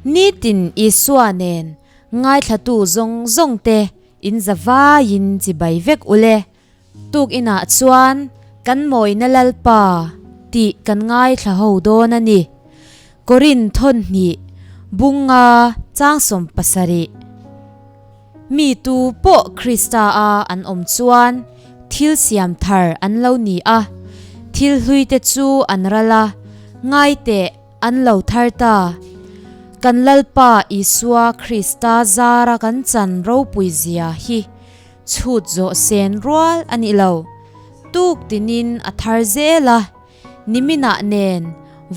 Nitin Isua nen ngaithlatu zawng zawng te in za vaiin chibai vek ule. Tuk inah chuan kan mawina Lalpa tih kan ngaithla ho dawn a ni. Korin thawn hnih bunga changsawm pasarih. Mi tu pawh Krista a an awm chuan thil siam thar an lo ni a, thil hlui te chu an ral a, ngai teh an lo thar ta. Kan Lalpa Isua Krista zara kan chan ropui zia hi chhut zawh sen rual a ni lo. Tuk tinin a thar zel a, niminah nen,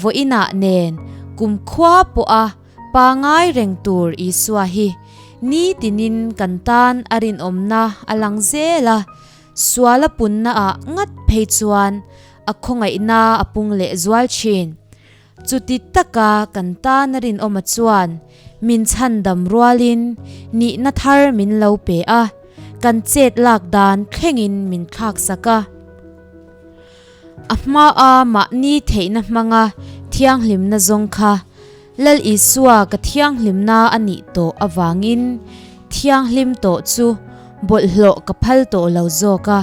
vawiinah nen, kumkhua pawha Pangai reng tur Isua hi nitinin kan tan a rinawmna a lang zel a, sual a punnaah ngat phei chuan a khawngaihna a pung leh zual thin. Chuti taka kan tan a rinawma chuan min chhandam rualin nihna thar min lo pe a, kan chet lak dan thlengin min thlaksak a. A hmaa mahni theihna hmanga thianghlimna zawng kha Lal Isua ka thianghlimna a nih tawh avangin thianghlim tawh chu bawlhhlawh ka phal tawh lo zawk a,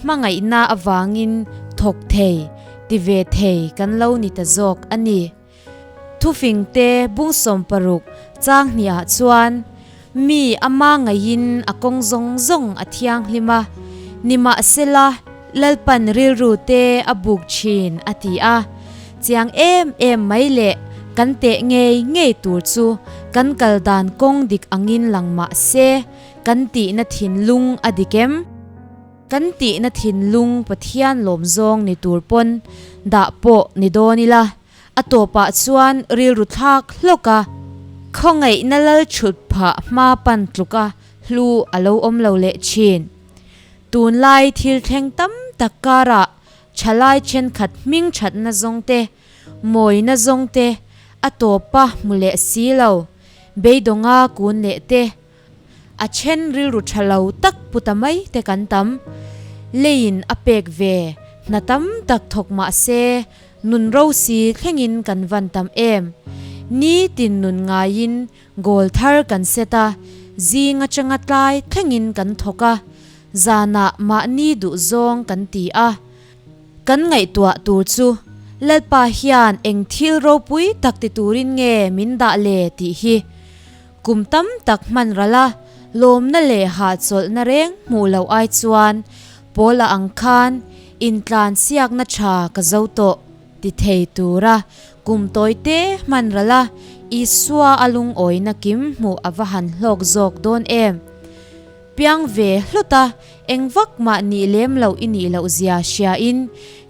hmangaihna avangin thawk thei, ti ve thei kan lo ni ta zawk a ni. Thufingte bungsawm paruk chang hniah chuan mi ama ngaihin a kawng zawng zawng a thianghlim a, nimahsela Lalpan rilru te a buk thin a ti a. Chiang em em mai le kan teh ngei ngei tur chu kan kal dan kawng dik angin lang mah se kan tihna thinlung a dik em? Kan tihna thinlung Pathian lawm zawng ni tur pawn dah pawh ni dawn ila. A tawpah chuan rilru thlak hlawk a, khawngaihna lal thut phah hma pan tluka hlu a lo awm lo leh thin. Tunlai thil thleng tam tak karah thalai thenkhat hming thatna zawng te, mawina zawng te a tawpa hmu leh si lo, beidawnga kun leh te, A then rilru tha lo tak pu ta mai te kan tam. Leiin a pek ve, hna tam tak thawk mah se, nun rosi thlengin kan van tam em. Nitin nun ngaiin goal thar kan set a, zing atanga tlai thlengin kan thawk a, zanah mahni duhzawng kan ti a. Kan ngaihtuah tur chu Lalpa hian eng thil ropui tak ti turin nge min dah le tih hi. Kum tam tak hman ralh a, lawmna leh hahchawlhna reng hmuh loh ai chuan Paula ang khan intlan siakna tha ka zo tawh ti thei tura kum tawite hman ralh a, Isua a lungawina kim hmuh a va han hlawk zawk dawn em? Piang ve hlut a, eng vak mah nih lem loh i nih loh zia hriain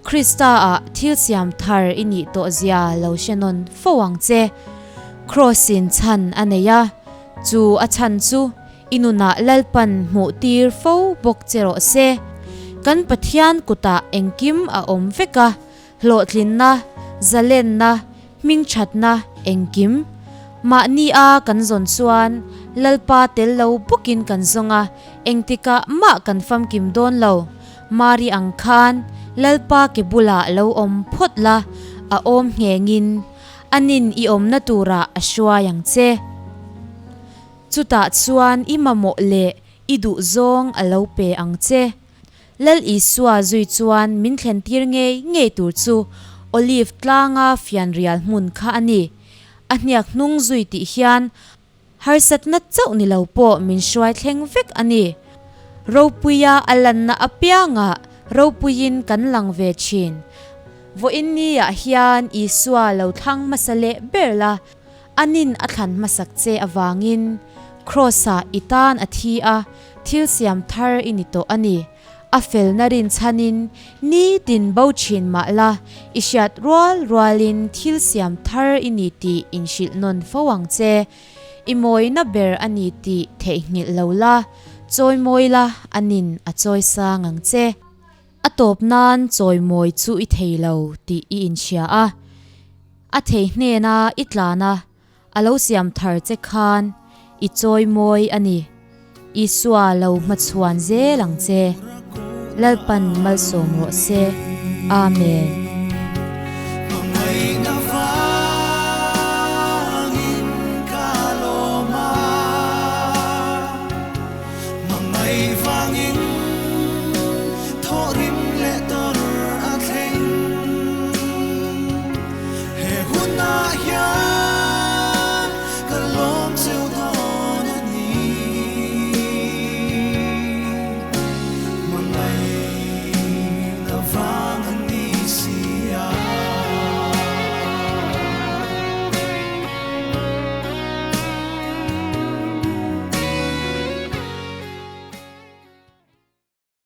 Krista-ah thil siam thar i nih tawh zia lo hre nawn fo ang che. Kraws-in chhan a nei a, chu a chhan chu i nunah Lalpan hmuh tir fo bawk che rawh se. Kan Pathian kutah engkim a awm vek a, hlawhtlinna, zalenna, hmingthatna engkim. Mahni a kan zawn chuan Lalpa tel lo bawkin kan zawng a, engtikah mah kan famkim dawn lo. Mari ang khan Lalpa ke bulah lo awm phawt la, a awm nghengin anin i awmna turah a hruai ang che. Chutah chuan i mamawh leh i duhzawng a lo pe ang che. Lal Isua zui chuan min thlen tir ngei ngei tur chu Olive tlanga fianrial hmun kha a ni. A hniak hnung zui tih hian harsatna chauh ni lo pawh min hruai thleng vek a ni. Ropuia a lanna apiangah ropuiin kan lang ve thin. Vawiin niah hian Isua lo thlang hmasa leh ber la, Anin a thlan hmasak che avangin Kraws-ah i tan a thi a, thil siam thar i ni tawh a ni. A felna rinchhanin nitin bo thin mah la, i hriat rual rualin thil siam thar i ni tih inhrilh nawn fo ang che. I mawina ber a ni tih theihnghilh lo la, chawimawi la, anin a chawi sang ang che. A tawp nan chawimawi chu i thei lo tih i inhria a. A thei hnena i tlan a, a lo siam thar che khan i chawimawi a ni. Isua lo hmachhuan zel ang che. Lalpan malsawm rawh se. Amen.